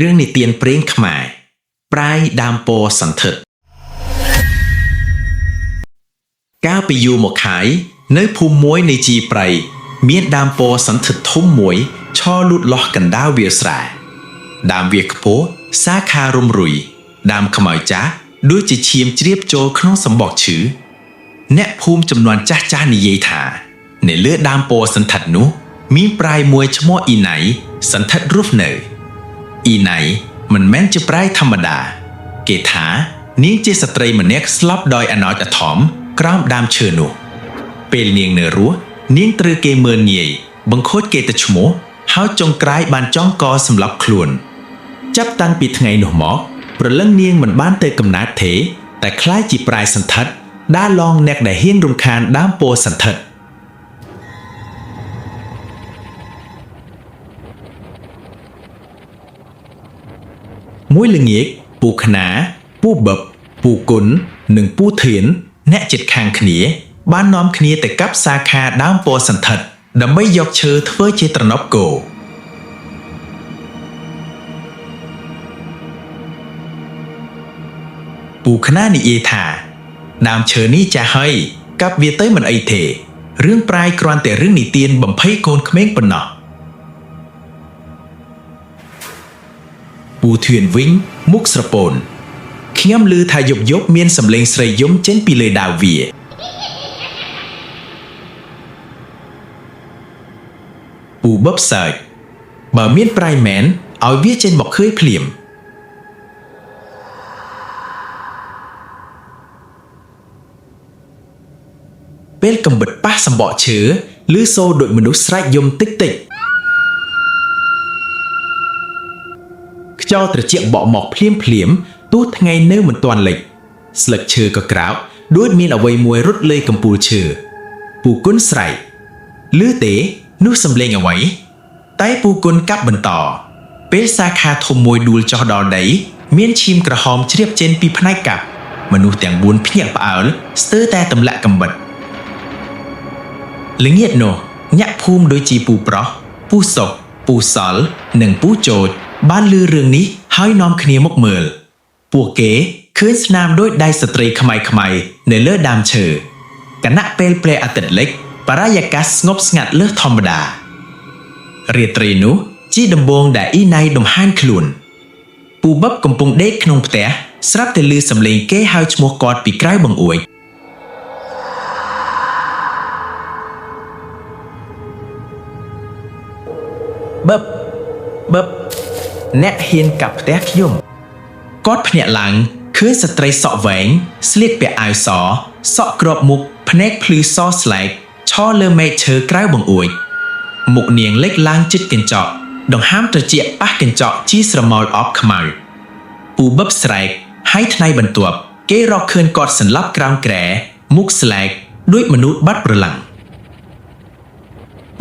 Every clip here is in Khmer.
រឿងនិទានព្រេងខ្មែរប្រាយដើមពោសន្ធិដ្ឋកាលពីយូរមកហើយនៅភូមិមួយនៃជីព្រៃមានដើមពោសន្ធិដ្ឋធំមួយឈរលូតលាស់កណ្ដាលវាលស្រែដើមវាខ្ពស់សាខារុំរុយដើមខ្មៅចាស់ដូចជាឈាមជ្រាបចូលក្នុងសម្បកឈឺអ្នកភូមិចំនួនចាស់ចាស់និយាយថានៅលើដើមពោសន្ធិដ្ឋនោះមានប្រាយមួយឈ្មោះអ៊ីណៃសន្ធិដ្ឋរស់នៅ អ៊ីណៃមិនមែនជាប្រៃធម្មតា គេថានាងជាស្ត្រីម្នាក់ស្លាប់ដោយអណោចអធមក្រោមដើមឈើនោះ ពេលនាងនៅរស់នាងត្រូវគេមើលងាយបង្ខូចគេទៅឈ្មោះហើយចុងក្រោយបានចងកសម្លាប់ខ្លួន ចាប់តាំងពីថ្ងៃនោះមកព្រលឹងនាងមិនបានទៅកំណើតទេ តែคล้ายជាប្រែសន្ធិដ្ឋដើរឡងអ្នកដែលហ៊ានរំខានដើមពោធិ៍សន្ធិដ្ឋ មួយល្ងាចពូខ្នាពូបឹបពូគុណនិងពូធាន អ្នកចិត្តខាងគ្នា បាននាំគ្នាទៅកាប់សាខាដើមពោធិ៍សន្ធិដ្ឋដើម្បីយកឈើធ្វើជាត្រណប់គោពូខ្នានិយាយថាដើមឈើនេះចាស់ហើយកាប់វាទៅមិនអីទេរឿងប្រាយគ្រាន់តែរឿងនិទានបំភ័យកូនក្មេងប៉ុណ្ណោះពូធានវិញមុខស្រពោនខ្ញុំឮថាយប់យប់មានសម្លេងស្រីយំចេញពីលើដាវវាពូបឹបសើចបើមានប្រាយមែនឲ្យវាចេញមកឃើញភ្លាមពេលកំបិតប៉ះសម្បកឈើឮសូរដូចមនុស្សស្រែកយំតិចតិចខ្យល់ត្រជាក់បក់មកភ្លាមភ្លាមទោះថ្ងៃនៅមិនទាន់លិចស្លឹកឈើក៏ក្រោកដូចមានអ្វីមួយរត់លើកំពូលឈើពូគុណស្រែកឮទេនោះសំលេងអ្វីតែពូគុណកាប់បន្តពេលសាខាធំមួយដួលចុះដល់ដីមានឈាមក្រហមជ្រាបចេញពីផ្នែកកាប់មនុស្សទាំង4ភ្ញាក់ផ្អើលស្ទើរតែទម្លាក់កំបិតល្ងាចនោះញាក់ភូមិដូចជាពូប្រុសពូសុកពូសល់និងពូជោចបានឮរឿងនេះហើយនាំគ្នាមកមើលពួកគេឃើញស្នាមដូចដៃស្ត្រីខ្មៅៗនៅលើដើមឈើគណៈពេលព្រះអាទិត្យលិចបរិយាកាសស្ងប់ស្ងាត់លើសធម្មតារាត្រីនោះជាដំបូងដែលអ៊ីណៃដង្ហានខ្លួនពូបឹបកំពុងដេកក្នុងផ្ទះស្រាប់តែឮសំឡេងគេហៅឈ្មោះគាត់ពីក្រៅបង្អួចបឹបបឹបអ្នកហ៊ានកាប់ផ្ទះខ្ញុំគាត់ភ្ញាក់ឡើងឃើញស្ត្រីសក់វែងស្លៀកពាក់អាវសសក់គ្របមុខភ្នែកភ្លឺសស្លែកឈរលើមែកឈើក្រៅបង្អួចមុខនាងលេចឡើងជិតកញ្ចក់ដង្ហើមត្រចៀកប៉ះកញ្ចក់ជាស្រមោលអបខ្មៅពូបឹបស្រែកហើយថ្ងៃបន្ទាប់គេរកឃើញគាត់សន្លប់ក្រោមគ្រែមុខស្លែកដូចមនុស្សបាត់ប្រឡាំង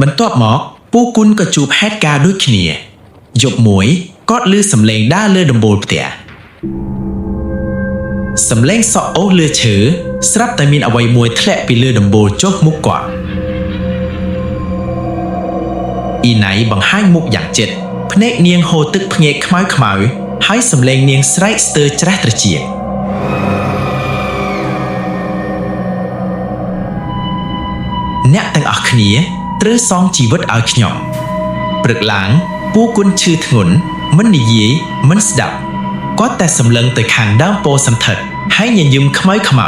បន្ទាប់មកពូគុណក៏ជួបហេតុការណ៍ដូចគ្នាយប់មួយគាត់ឮសំឡេងដើរលើដំបូលផ្ទះសំឡេងសក់អូសលើឈើស្រាប់តែមានអ្វីមួយធ្លាក់ពីលើដំបូលចុះមុខគាត់អ៊ីណៃបង្ហាញមុខយ៉ាងជិតភ្នែកនាងហូរទឹកភ្ញាកខ្មៅខ្មៅហើយសំឡេងនាងស្រែកស្ទើរច្រេះត្រចៀកអ្នកទាំងអស់គ្នាត្រូវសងជីវិតឲ្យខ្ញុំព្រឹកឡើងពូគុណឈឺធ្ងន់មិននិយាយមិនស្ដាប់គាត់តែសម្លឹងទៅខាងដើមពោធិ៍សន្ធិដ្ឋហើយញញឹមខ្មៅខ្មៅ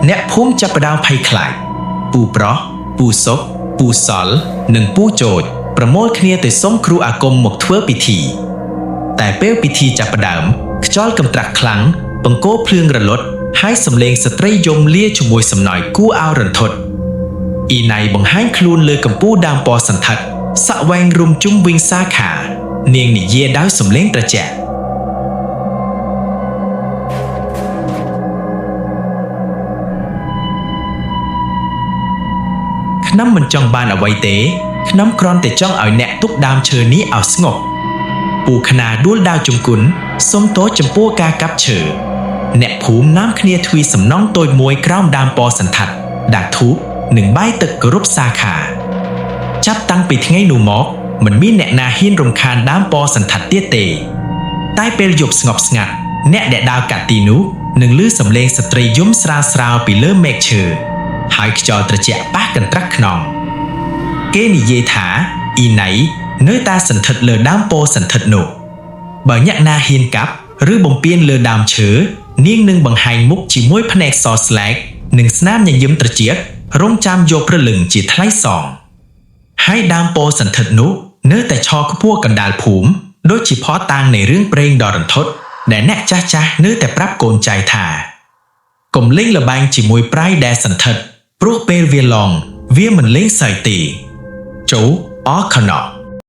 អ្នកភូមិចាប់ផ្ដើមភ័យខ្លាចពូប្រុសពូសុកពូសល់និងពូជោចប្រមូលគ្នាទៅសុំគ្រូអាគមមកធ្វើពិធីតែពេលពិធីចាប់ផ្ដើមខ្យល់កំត្រាស់ខ្លាំងបង្គោលភ្លើងរលត់ហើយសំឡេងស្ត្រីយំលាជាមួយសំណោយគួរឲ្យរន្ធត់អ៊ីណៃបង្ហាញខ្លួនលើកំពូលដើមពណ៌សន្ធិដ្ឋសក់វែងរុំជុំវិញសាខានាងនិយាយដោយសំឡេងត្រជាក់ខ្ញុំមិនចង់បានអ្វីទេខ្ញុំគ្រាន់តែចង់ឲ្យអ្នកទុកដើមឈើនេះឲ្យស្ងប់ពូខ្នាដួលដាវជង្គន់សុំទោសចំពោះការកាប់ឈើអ្នកភូមិនាំគ្នាទ្វីសំណង់តូចមួយក្រោមដើមពណ៌សន្ធិដ្ឋដាក់ធូបនិងបាយទឹកគោរពសាខាចាប់តាំងពីថ្ងៃនោះមក មិនមានអ្នកណាហ៊ានរំខានដើមពោធិ៍សណ្ឋិតទៀតទេ តែពេលយប់ស្ងប់ស្ងាត់អ្នកដែលដើរកាត់ទីនោះនឹងឮសំឡេងស្ត្រីយំស្រាលស្រាលពីលើមែកឈើហើយខ្យល់ត្រជាក់ប៉ះកន្ត្រាក់ខ្នងគេនិយាយថាអ៊ីណៃនៅតែសន្ធិដ្ឋលើដើមពោធិ៍សន្ធិដ្ឋនោះបើអ្នកណាហ៊ានកាប់ឬបំពានលើដើមឈើនាងនឹងបង្ហាញមុខជាមួយភ្នែកសស្លែកនិងស្នាមញញឹមត្រចៀករងចាំយកព្រលឹងជាថ្លៃសង ហើយដើមពោធិ៍សន្ធិដ្ឋនោះនៅតែឈរខ្ពស់កណ្ដាលភូមិដូចជាភស្តុតាងនៃរឿងព្រេងដ៏រន្ធត់ដែលអ្នកចាស់ចាស់ៗនៅតែប្រាប់កូនចៅថាកុំលេងល្បែងជាមួយប្រៃដែលសន្ធិដ្ឋព្រោះពេលវាឡងវាមិនលេងសើចទេចូលអរខណោ។